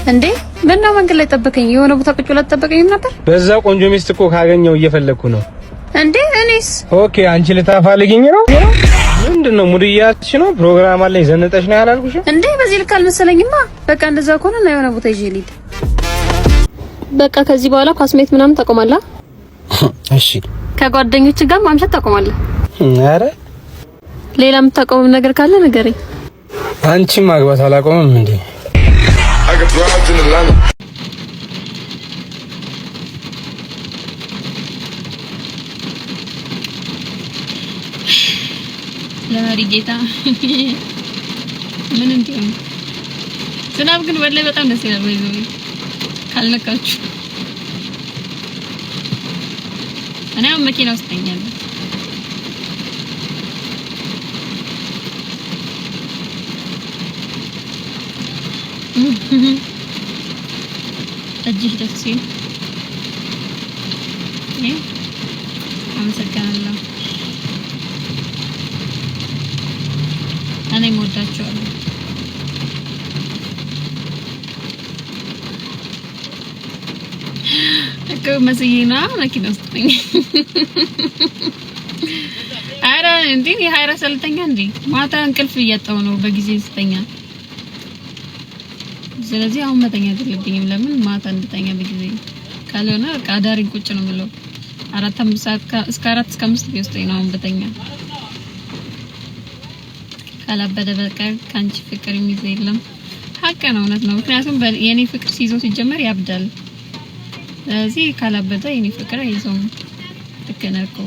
እንዴ ምን ነው መንገድ ላይ ጠበቀኝ? የሆነ ቦታ ቁጭ ብላ ጠበቀኝም ነበር። በዛ ቆንጆ ሚስት እኮ ካገኘው እየፈለግኩ ነው። እንዴ እኔስ? Okay፣ አንቺ ልታፋልጊኝ ነው? ምንድን ነው mood እያያዝሽ ነው? ፕሮግራም አለኝ ዘንጠሽ ነው ያላልኩሽ? እንዴ በዚህ ልክ አልመሰለኝማ። በቃ እንደዛ ከሆነ ነው የሆነ ቦታ ይዤ ልሂድ። በቃ ከዚህ በኋላ ኳስ ማየት ምናምን ታቆማለህ? እሺ። ከጓደኞች ጋር ማምሸት ታቆማለህ? ኧረ ሌላ የምታቆመው ነገር ካለ ንገረኝ። አንቺ ማግባት አላቆምም እንዴ? ለመሪ ጌታ ምን እንዲሆን ዝናብ ግን ወላሂ በጣም ደስ ይላል። ወይዘው ካልነካችሁ እኔ አሁን መኪና ውስጥ ነኝ ያለሁት። እጅሽ ደስ ሲል አመሰግናለሁ። እኔም እወዳቸዋለሁ። እኮ መስዬና መኪና ውስጥ ነኝ። ኧረ እንዴ የ24 ሰዓት ልተኛ እንዴ? ማታ እንቅልፍ እያጣሁ ነው በጊዜ ስተኛ። ስለዚህ አሁን መተኛት የለብኝም። ለምን ማታ እንድተኛ በጊዜ ካልሆነ በቃ አዳሪን ቁጭ ነው የምለው። 4 5 ሰዓት እስከ 4 እስከ 5 ቢወስደኝ ነው አሁን በተኛ። ካላበደ በቀር ከአንቺ ፍቅር የሚይዘው የለም። ሀቅ ነው፣ እውነት ነው። ምክንያቱም የኔ ፍቅር ሲይዘው ሲጀመር ያብዳል። ስለዚህ ካላበደ የኔ ፍቅር አይዘውም። ልክ ነህ እኮ።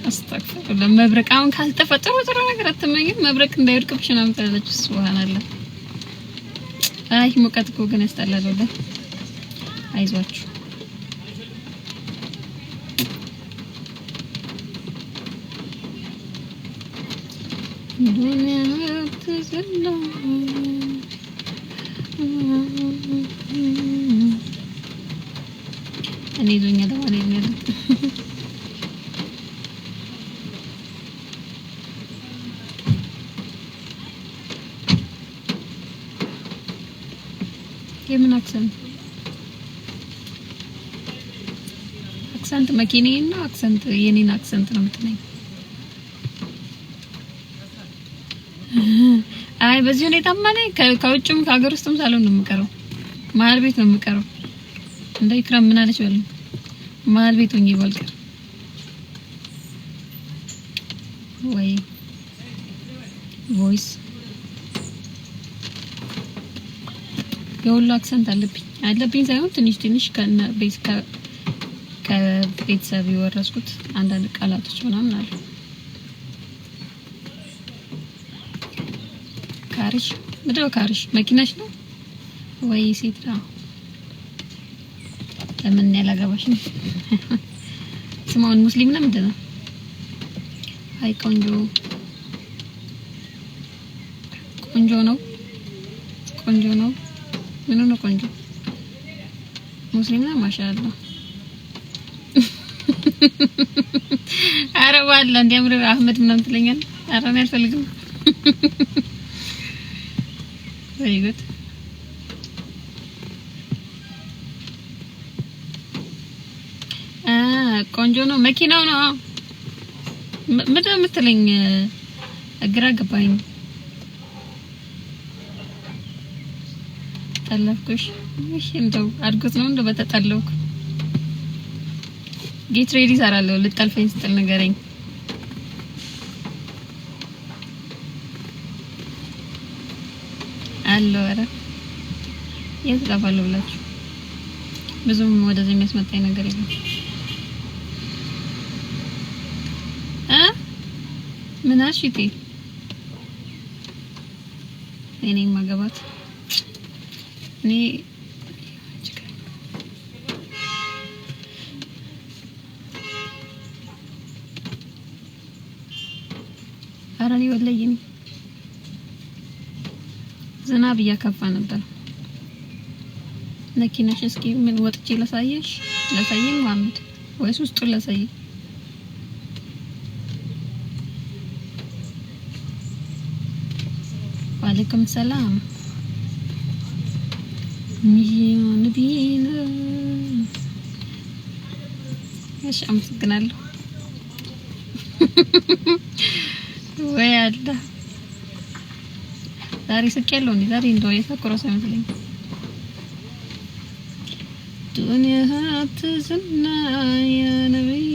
አስተግፊሩላህ። መብረቅ አሁን ካልተፈጠረ ጥሩ ነገር አትመኝም። መብረቅ እንዳይወድቅብሽ ምናምን ትላለች። ሱብሃንአላህ። አይ ሙቀት እኮ ግን ያስጠላል። ወላሂ አይዟችሁ። ዱንያ ትዝላ እኔ ይዞኛል ማለት ነው። የምን accent accent መኪናዬን ነው accent የኔን accent ነው የምትለኝ? አይ በዚህ ሁኔታማ እኔ ከውጭም ከሀገር ውስጥም ሳልሆን ነው የምቀረው። መሀል ቤት ነው የምቀረው። እንደ ኢክራም ምን አለች በለኝ። መሀል ቤት ሆኜ ባልቀር ወይ voice የወሎ accent አለብኝ አለብኝ ሳይሆን ትንሽ ትንሽ ከነ ቤት ከቤተሰብ የወረስኩት አንዳንድ ቃላቶች ምናምን አሉ። Car ሽ ምንድን ነው? Car ሽ መኪናሽ ነው ወይ ሴት ነው? ለምን ያላገባሽ ነው? ስማውን ሙስሊም ነው ምንድን ነው? አይ ቆንጆ ቆንጆ ነው፣ ቆንጆ ነው። ምን ነው ቆንጆ? ሙስሊም ነው። ማሻአላ። ኧረ ባላ እንዲያምር አህመድ ምናምን ትለኛለህ። ኧረ እኔ አልፈልግም። Very good. ቆንጆ ነው መኪናው ነው። ምንድን ነው የምትለኝ? ግራ ገባኝ። ጠለፍኩሽ። እሺ እንደው አድጎት ነው እንደው በተጠለፍኩ። Get ready እሰራለሁ። ልጠልፈኝ ስትል ንገረኝ። አለው ኧረ የት እጠፋለሁ ብላችሁ ብዙም ወደዚህ የሚያስመጣኝ ነገር የለም። እ ምን አልሽ እቴ? እኔ ማገባት እኔ ኧረ እኔ ወላሂ እኔ ዝናብ እያከፋ ነበር። መኪናሽ እስኪ ምን ወጥቼ ላሳየሽ? ላሳየኝ መሀመድ ወይስ ውስጡን ላሳየኝ? ወአለይኩም ሰላም። እሺ አመሰግናለሁ። ወይ አለ ዛሬ ስቄያለሁ እንዴ? ዛሬ እንደው የሳቅሁ እራሱ አይመስለኝም። ዱንያ ትዝና ያ ነቢይ፣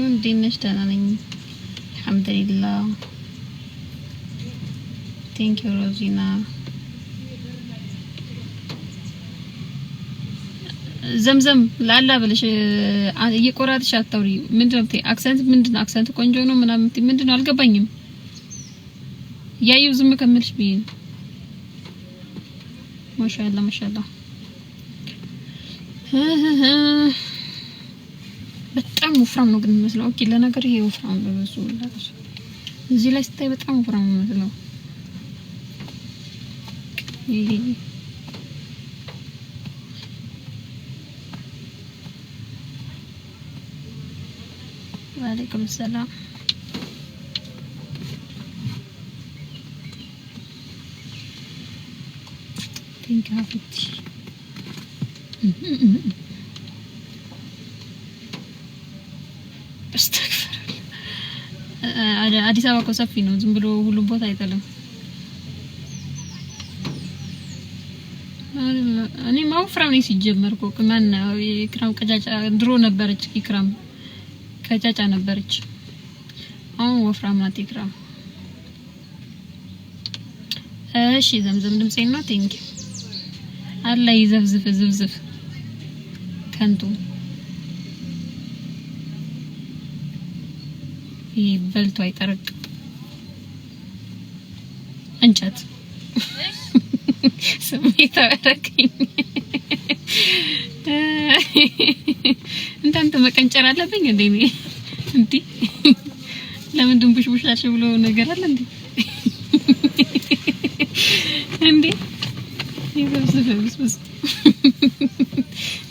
እንዴት ነሽ? ደህና ነኝ አልሐምዱሊላህ። Thank you ሮዚና። ዘምዘም ላላ ብለሽ እየቆራጥሽ አታውሪ። ምንድን ነው የምትይኝ? Accent ምንድን ነው? Accent ቆንጆ ነው ምናምን የምትይኝ ምንድን ነው? አልገባኝም። እያየሁ ዝም ከምልሽ ብዬ ነው። ማሻአላ ማሻአላ። በጣም ወፍራም ነው ግን የሚመስለው። Okay ለነገሩ ይሄ ወፍራም ነው በሱ እዚህ ላይ ስታይ በጣም ወፍራም ነው የሚመስለው። ይሄ ወአለይኩም ሰላም። Thank you ሀፊቲ። አዲስ አበባ እኮ ሰፊ ነው። ዝም ብሎ ሁሉም ቦታ አይጥልም። እኔማ ወፍራም ነኝ ሲጀመር እኮ። ማን ኢክራም ቀጫጫ ድሮ ነበረች። ኢክራም ቀጫጫ ነበረች። አሁን ወፍራም ናት ኢክራም። እሺ ዘምዘም ድምጼ ነው። Thank you። አላ ይዘፍዝፍ ዝፍዝፍ ከንቱ ይህ በልቶ አይጠረቅ እንጨት ስሜት አደረገኝ። እንዳንተ መቀንጨር አለብኝ እንዴ? እኔ እንዴ ለምን ድንቡሽቡሽ አልሽ ብሎ ነገር አለ እንዴ? እንዴ ይዘብዝብ ብስብስ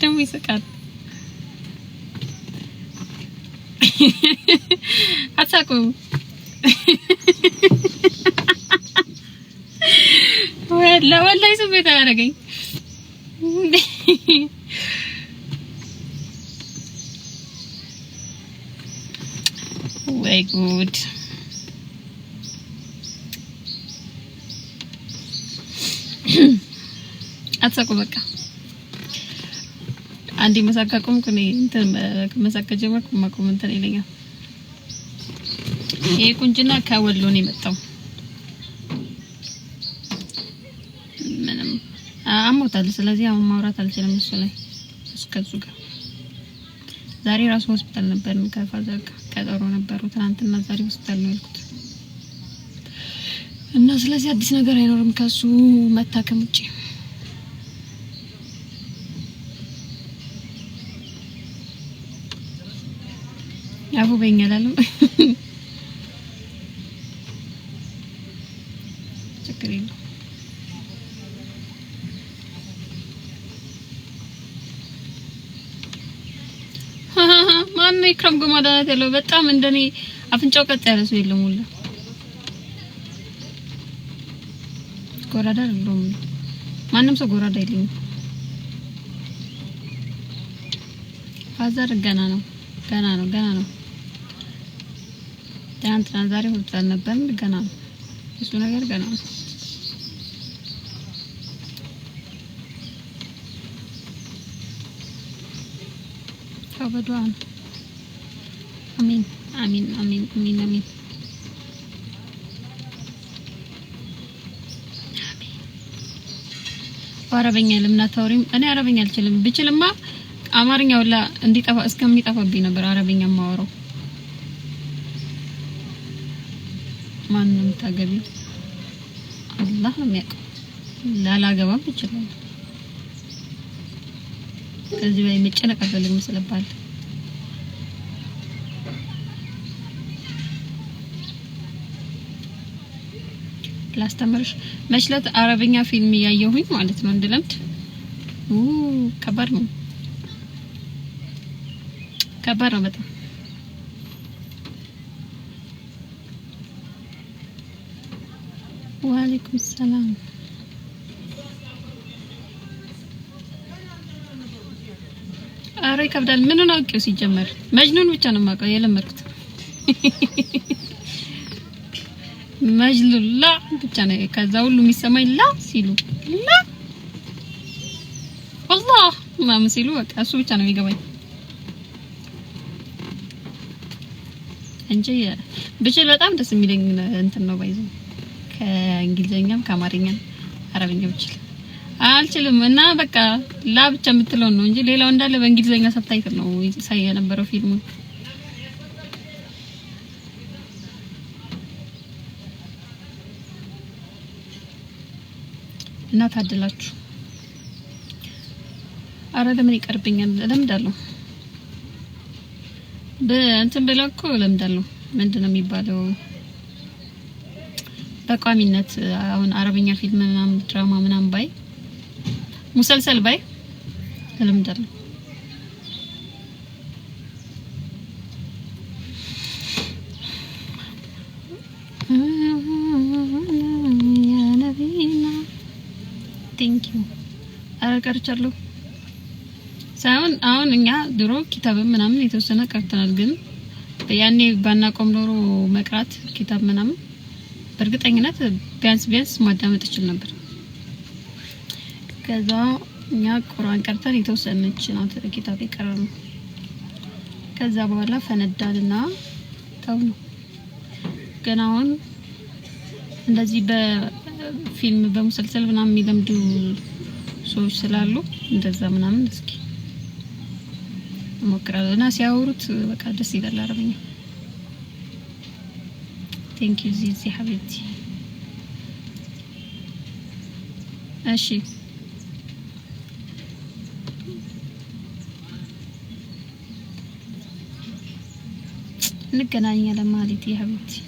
ደግሞ ይስቃል። አትሳቁ። ወላ ወላሂ ስሜት አደረገኝ። ወይ ጉድ! አትሳቁ። በቃ አንዴ መሳቅ ካቆምኩ እኔ እንትን መሳቅ ከጀመርኩ ማቆም እንትን ይለኛል። ይሄ ቁንጅና ከወሎ ነው የመጣው። ምንም አሞታል። ስለዚህ አሁን ማውራት አልችልም እሱ ላይ እስከሱ ጋር። ዛሬ ራሱ ሆስፒታል ነበርን ከ father ጋር ቀጠሮ ነበሩ ትናንትና። ዛሬ ሆስፒታል ነው ያልኩት እና ስለዚህ አዲስ ነገር አይኖርም ከሱ መታከም ውጪ። አፉ በይኝ አላለም። ችግር የለውም። ማነው ኢክራም ጎማዳናት ያለው? በጣም እንደኔ አፍንጫው ቀጥ ያለ ሰው የለም። ሁላ ጎራዳ አይደለሁም። ማንም ሰው ጎራዳ የለኝም። Father ገና ነው፣ ገና ነው፣ ገና ነው። ትናንትና ዛሬ ሆስፒታል ነበርን። ገና ነው እሱ ነገር ገና ነው። ያው በዱዓ ነው። አሚን አሚን አሚን አሚን አሚን። በአረበኛ ለምን አታወሪም? እኔ አረበኛ አልችልም። ብችልማ አማርኛ ሁላ እንዲጠፋ እስከሚጠፋብኝ ነበር አረበኛ የማወራው። ማን ነው የምታገቢው? አላህ ነው የሚያውቀው። ላላገባም እችላለሁ። ከዚህ በላይ መጨነቅ አልፈልግም ስለባል። ላስተምርሽ መችለት አረበኛ ፊልም እያየሁኝ ማለት ነው እንድለምድ። ከባድ ነው፣ ከባድ ነው በጣም። ወአለይኩም ሰላም። አረ ይከብዳል። ምኑን አውቄው ሲጀመር መጅኑን ብቻ ነው የማውቀው የለመድኩት። መጅሉን ላ ብቻ ነው። ከዛ ሁሉ የሚሰማኝ ላ ሲሉ ላ ወላህ ምናምን ሲሉ በቃ እሱ ብቻ ነው የሚገባኝ እንጂ ብችል በጣም ደስ የሚለኝ እንትን ነው። ባይዘ ከእንግሊዘኛም ከአማርኛም አረብኛ ብችል አልችልም። እና በቃ ላ ብቻ የምትለው ነው እንጂ ሌላው እንዳለ በእንግሊዘኛ subtitle ነው ሳይ የነበረው ፊልሙ። እና ታድላችሁ። አረ ለምን ይቀርብኛል? እለምዳለሁ። በእንትን ብለው እኮ እለምዳለሁ። ምንድን ነው የሚባለው? በቋሚነት አሁን አረብኛ ፊልም ምናምን ድራማ ምናምን ባይ፣ مسلسل ባይ እለምዳለሁ። ያ ነቢና thank you። አረ ቀርቻለሁ ሳይሆን አሁን እኛ ድሮ ኪታብ ምናምን የተወሰነ ቀርተናል፣ ግን ያኔ ባናቆም ኖሮ መቅራት ኪታብ ምናምን በእርግጠኝነት ቢያንስ ቢያንስ ማዳመጥ እችል ነበር። ከዛ እኛ ቁርአን ቀርተን የተወሰነች ናት ኪታብ የቀረነው። ከዛ በኋላ ፈነዳልና ተው ነው። ግን አሁን እንደዚህ በፊልም በ مسلسل ምናምን የሚለምዱ ሰዎች ስላሉ እንደዛ ምናምን እስኪ እሞክራለሁ እና ሲያወሩት በቃ ደስ ይላል አረብኛ። Thank you ዚዚ حبيبتي። እሺ፣ እንገናኛለን ማለት حبيبتي።